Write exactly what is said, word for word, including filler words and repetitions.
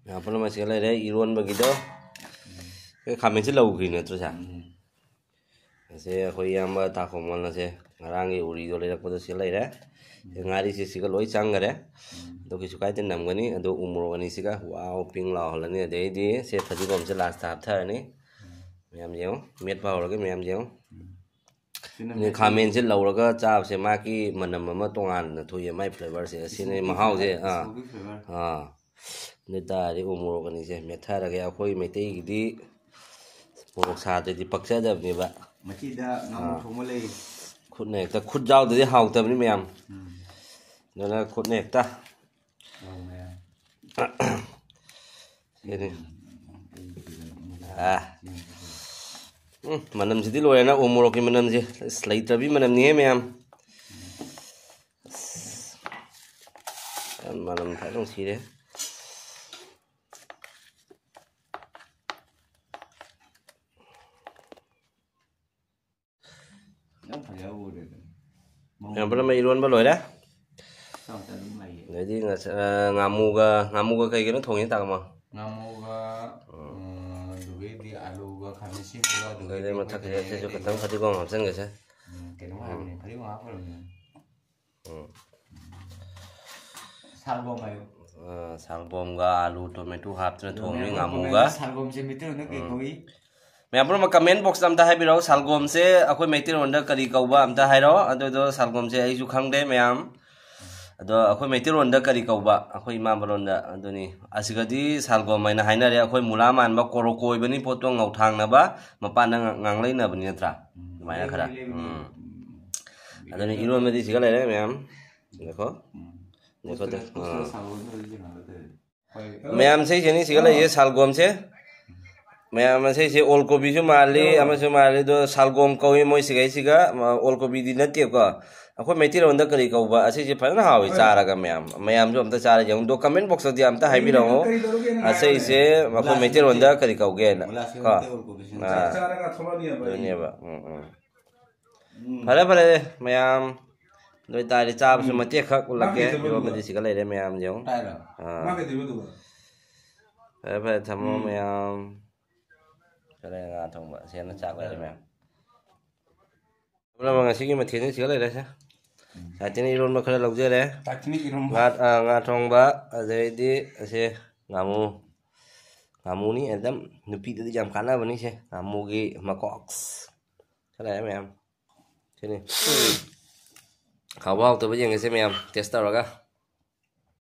ꯃꯌꯥꯝ ꯄꯨꯝꯅꯃꯛ ꯁꯤꯗ ꯂꯩꯔꯦ꯫ ꯏꯔꯣꯟꯕꯒꯤꯗꯣ ꯑꯩꯈꯣꯏ ꯈꯥꯃꯦꯟꯁꯤ ꯂꯧꯈ꯭ꯔꯤ ꯅꯠꯇ꯭ꯔꯣ ꯁꯥꯔ? ꯎꯝ꯫ ꯑꯁꯤ ꯑꯩꯈꯣꯏ ꯏꯌꯥꯝꯕ ꯇꯥꯈꯣꯡꯃꯜꯅ ꯑꯁꯦ ꯉꯔꯥꯡꯒꯤ ꯎꯔꯤꯗꯣ ꯂꯩꯔꯛꯄꯗꯣ ꯁꯤꯗ ꯂꯩꯔꯦ꯫ ꯁꯤ ꯉꯥꯔꯤꯁꯦ ꯁꯤꯒ ꯂꯣꯏ ꯆꯪꯈꯔꯦ꯫ ꯎꯝ꯫ ꯑꯗꯣ ꯀꯩꯁꯨ ꯀꯥꯏꯗꯦ, ꯅꯝꯒꯅꯤ꯫ ꯑꯗꯣ ꯎ ꯃꯣꯔꯣꯛ ꯑꯅꯤꯁꯤꯒ ꯋꯥꯎ ꯄꯤꯡ ꯂꯥꯎꯍꯜꯂꯅꯤ꯫ ꯑꯗꯩꯗꯤ ꯁꯦ ꯐꯗꯤꯒꯣꯝꯁꯦ ꯂꯥꯁꯇ ꯍꯥꯞꯊꯔꯅꯤ꯫ ꯎꯝ꯫ ꯃꯌꯥꯝ ꯌꯦꯡꯉꯣ, ꯃꯦꯠꯄ ꯍꯧꯔꯒꯦ ꯃꯌꯥꯝ ꯌꯦꯡꯉꯣ꯫ ꯎꯝ꯫ ꯁꯤꯅ ꯑꯗꯩ ꯃꯦꯠꯄ ꯈꯥꯃꯦꯟꯁꯦ ꯂꯧꯔꯒ ꯆꯥꯕꯁꯦ ꯃꯥꯒꯤ ꯃꯅꯝ ꯑꯃ ꯇꯣꯉꯥꯟꯅ ꯊꯣꯛꯑꯦ, ꯃꯥꯏ flavourꯁꯦ꯫ ꯑꯁꯤꯅ ꯏꯁꯃꯣꯀꯤ ꯃꯍꯥꯎꯁꯦ꯫ Flavour, ꯑꯥ꯫ ꯏꯁꯃꯣꯀꯤ flavour꯫ ꯑꯥ꯫ ꯑꯗꯨ ꯇꯥꯔꯗꯤ ꯎ ꯃꯣꯔꯣꯛ ꯑꯅꯤꯁꯦ ꯃꯦꯠꯊꯔꯒꯦ꯫ ꯑꯩꯈꯣꯏ ꯃꯩꯇꯩꯒꯤꯗꯤ ꯃꯣꯔꯣꯛ ꯁꯥꯗ꯭ꯔꯗꯤ ꯄꯛꯆꯗꯕꯅꯦꯕ꯫ ꯃꯆꯤꯗ ꯉꯥꯃꯨ ꯑꯥ꯫ ꯊꯣꯡꯕ ꯂꯩ꯫ ꯈꯨꯠꯅ ꯍꯦꯛꯇ, ꯈꯨꯠ ꯌꯥꯎꯗ꯭ꯔꯗꯤ ꯍꯥꯎꯇꯕꯅꯤ ꯃꯌꯥꯝ꯫ ꯎꯝ꯫ ꯑꯗꯨꯅ ꯈꯨꯠꯅ ꯍꯦꯛꯇ꯫ ꯌꯥꯎ ꯃꯌꯥꯝ꯫ ꯁꯤꯅꯤ꯫ ꯎꯝ꯫ ꯑꯥ꯫ ꯎꯝ, ꯃꯅꯝꯁꯤꯗꯤ ꯂꯣꯏꯔꯦꯅ, ꯎ ꯃꯣꯔꯣꯛꯀꯤ ꯃꯅꯝꯁꯦ꯫ ꯑꯁ, ꯂꯩꯇ꯭ꯔꯕꯤ ꯃꯅꯝꯅꯤꯍꯦ ꯃꯌꯥꯝ꯫ ꯑꯁ, ꯃꯅꯝ ꯐꯖꯅ ꯅꯨꯡꯁꯤꯔꯦ꯫ ꯌꯥꯝ ꯐꯖꯕ ꯎꯔꯦꯗ꯫ ꯃꯌꯥꯝ ꯄꯨꯝꯅꯃꯛ ꯏꯔꯣꯟꯕ ꯂꯣꯏꯔꯦ꯫ ꯆꯥꯎ ꯆꯥ ꯑꯗꯨꯝ ꯂꯩꯌꯦ꯫ ꯑꯗꯩꯗꯤ ꯉꯁ-, ꯑ, ꯉꯥꯃꯨꯒ, ꯉꯥꯃꯨꯒ ꯀꯩꯒꯤꯅꯣ ꯊꯣꯡꯉꯤꯅ ꯇꯥꯃꯣ? ꯉꯥꯃꯨꯒ, ꯎꯝ꯫ ꯑ, ꯑꯗꯨꯗꯒꯤꯗꯤ ꯑꯂꯨꯒ ꯈꯥꯃꯦꯟ ꯑꯁꯤꯟꯕꯒ ꯑꯗꯨꯗꯩ ꯑꯗꯨꯗꯒꯤꯗꯤ ꯃꯊꯛꯁꯤꯗ ꯀꯩꯅꯣ ꯁꯤꯁꯨ ꯈꯤꯇꯪ ꯐꯗꯤꯒꯣꯝ ꯍꯥꯞꯆꯤꯟꯒꯦꯁꯦ꯫ ꯎꯝ, ꯀꯩꯅꯣ ꯎꯝ꯫ ꯍꯥꯏꯕꯅꯦ, ꯐꯗꯤꯒꯣꯝ ꯍꯥꯞꯈ꯭ꯔꯕꯅꯦ꯫ ꯎꯝ꯫ ꯁꯜꯒꯣꯝ ꯍꯥꯏꯌꯨ꯫ ꯑ, ꯁꯜꯒꯣꯝꯒ ꯑꯂꯨ, ꯇꯣꯃꯦꯇꯣ ꯍꯥꯞꯇꯅ ꯑꯗꯣ ꯊꯣꯡꯉꯤ ꯃꯌꯥꯝ ꯉꯥꯃꯨꯒ꯫ ꯁꯜꯒꯣꯝꯁꯦ ꯃꯩꯇꯩꯂꯣꯟꯗ ꯀꯩ ꯎꯝ꯫ ꯀꯧꯏ? ꯃꯌꯥꯝ ꯄꯨꯝꯅꯃꯛ comment boxꯇ ꯑꯝꯇ ꯍꯥꯏꯕꯤꯔꯛꯑꯣ, ꯁꯜꯒꯣꯝꯁꯦ ꯑꯩꯈꯣꯏ ꯃꯩꯇꯩꯂꯣꯟꯗ ꯀꯔꯤ ꯀꯧꯕ ꯑꯝꯇ ꯍꯥꯏꯔꯛꯑꯣ꯫ ꯑꯗꯨꯗꯣ ꯁꯜꯒꯣꯝꯁꯦ ꯑꯩꯁꯨ ꯈꯪꯗꯦ ꯃꯌꯥꯝ꯫ ꯑꯗꯣ ꯑꯩꯈꯣꯏ ꯃꯩꯇꯩꯂꯣꯟꯗ ꯀꯔꯤ ꯀꯧꯕ? ꯑꯩꯈꯣꯏ ꯏꯃꯥ ꯃꯔꯣꯟꯗ ꯑꯗꯨꯅꯤ꯫ ꯑꯁꯤꯒꯗꯤ ꯁꯜꯒꯣꯝ ꯍꯥꯏꯅ ꯍꯥꯏꯅꯔꯦ꯫ ꯑꯩꯈꯣꯏ ꯃꯨꯂꯥ ꯃꯥꯟꯕ ꯀꯣꯔꯣꯀꯣ ꯑꯣꯏꯕꯅꯤ ꯄꯣꯠꯇꯣ ꯉꯧꯊꯥꯡꯅꯕ, ꯃꯄꯥꯟꯗ ꯉ-, ꯉꯥꯡꯂꯩꯅꯕꯅꯤ ꯅꯠꯇ꯭ꯔꯥ? ꯎꯝ, ꯑꯗꯨꯃꯥꯏꯅ ꯈꯔ꯫ ꯂꯩꯕꯅꯤ, ꯂꯩꯕꯅꯤ꯫ ꯎꯝ꯫ ꯎꯝ꯫ ꯑꯗꯨꯅ ꯏꯔꯣꯟꯕꯗꯤ ꯁꯤꯒ ꯂꯩꯔꯦ ꯃꯌꯥꯝ꯫ ꯉꯥꯏꯈꯣ꯫ ꯎꯝ꯫ ꯉꯥꯏꯈꯣ, ꯄꯣꯠꯇꯨꯅ, ꯄꯣꯠꯇꯨꯅ ꯑꯥ꯫ ꯁꯜꯒꯣꯝꯗ ꯑꯣꯏꯔꯗꯤ ꯀꯩꯅꯣ ꯇꯧꯋꯦ꯫ ꯍꯣꯏ꯫ ꯃꯌꯥꯝ ꯁꯤꯁꯤꯅꯤ ꯁꯤꯒ ꯂꯩꯔꯤꯁꯦ ꯁꯜꯒꯣꯝꯁꯦ꯫ ꯃꯌꯥꯝ ꯑꯁꯤꯁꯦ ꯑꯣꯜ ꯀꯣꯕꯤꯁꯨ ꯃꯥꯜꯂꯤ, ꯑꯃꯁꯨ ꯃꯥꯜꯂꯤ, ꯑꯗꯣ ꯁꯜꯒꯣꯝ ꯀꯧꯏ ꯃꯣꯏ ꯁꯤꯒꯩꯁꯤꯒ, ꯑꯣꯜ ꯀꯣꯕꯤꯗꯤ ꯅꯠꯇꯦꯕꯀꯣ꯫ ꯑꯩꯈꯣꯏ ꯃꯩꯇꯩꯂꯣꯟꯗ ꯀꯔꯤ ꯀꯧꯕ? ꯑꯁꯤꯁꯦ ꯐꯖꯅ ꯍꯥꯎꯏ ꯆꯥꯔꯒ ꯃꯌꯥꯝ꯫ ꯃꯌꯥꯝꯁꯨ ꯑꯝꯇ ꯆꯥꯔ ꯌꯦꯡꯉꯨ꯫ ꯑꯗꯣ comment boxꯇꯗꯤ ꯑꯝꯇ ꯍꯥꯏꯕꯤꯔꯛꯑꯣ꯫ ꯑꯁꯤꯁꯦ ꯑꯩꯈꯣꯏ ꯃꯩꯇꯩꯂꯣꯟꯗ ꯀꯔꯤ ꯀꯧꯒꯦꯅ꯫ ꯀꯣ? ꯑꯥ꯫ ꯑꯗꯨꯅꯦꯕ꯫ ꯎꯝ, ꯎꯝ꯫ ꯎꯝ꯫ ꯐꯔꯦ, ꯐꯔꯦ, ꯃꯌꯥꯝ꯫ ꯑꯗꯨ ꯑꯣꯏꯇꯥꯔꯗꯤ ꯆꯥꯕꯁꯨ ꯎꯝ꯫ ꯃꯇꯦꯛ ꯈꯛ ꯎꯠꯂꯛꯀꯦ꯫ ꯃꯥ ꯀꯩꯗꯧꯕ ꯏꯔꯣꯟꯕꯗꯤ ꯑꯗꯨꯒ? ꯁꯤꯒ ꯂꯩꯔꯦ, ꯃꯌꯥꯝ ꯌꯦꯡꯉꯨ꯫ ꯇꯥꯏꯔꯣ? ꯑꯥ꯫ ꯃꯥ ꯀꯩꯗꯧꯕ ꯑꯗꯨꯒ? ꯐꯔꯦ ꯐꯔꯦ, ꯊꯝꯃꯣ ꯃꯌꯥꯝ꯫ ꯐꯔꯦ, ꯉꯥ ꯊꯣꯡꯕ ꯁꯦꯅ ꯆꯥꯛ ꯂꯩꯔꯦ ꯃꯌꯥꯝ꯫ ꯄꯨꯝꯅꯃꯛ ꯉꯁꯤꯒꯤ ꯃꯊꯦꯜꯁꯤ ꯁꯤꯒ ꯂꯩꯔꯦꯁꯦ꯫ ꯁꯥꯇꯤꯟ ꯏꯔꯣꯟꯕ ꯈꯔ ꯂꯧꯖꯔꯦ꯫ ꯇꯥꯛꯊꯤꯅ ꯏꯔꯣꯟꯕ꯫ ꯉꯥ ꯑ, ꯉꯥ ꯊꯣꯡꯕ, ꯑꯗꯩꯗꯤ ꯑꯁꯦ ꯉꯥꯃꯨ꯫ ꯉꯥꯃꯨꯅꯤ ꯑꯗꯨꯝ ꯅꯨꯄꯤꯗꯗꯤ ꯌꯥꯝ ꯀꯥꯟꯅꯕꯅꯤꯁꯦ, ꯉꯥꯃꯨꯒꯤ ꯃꯀꯣꯛꯁ꯫ ꯈꯔ ꯃꯌꯥꯝ ꯁꯤꯅꯤ꯫ ꯍꯥꯎꯕ ꯍꯥꯎꯇꯕ ꯌꯦꯡꯉꯁꯦ ꯃꯌꯥꯝ, ꯇꯦꯁ ꯇꯧꯔꯒ꯫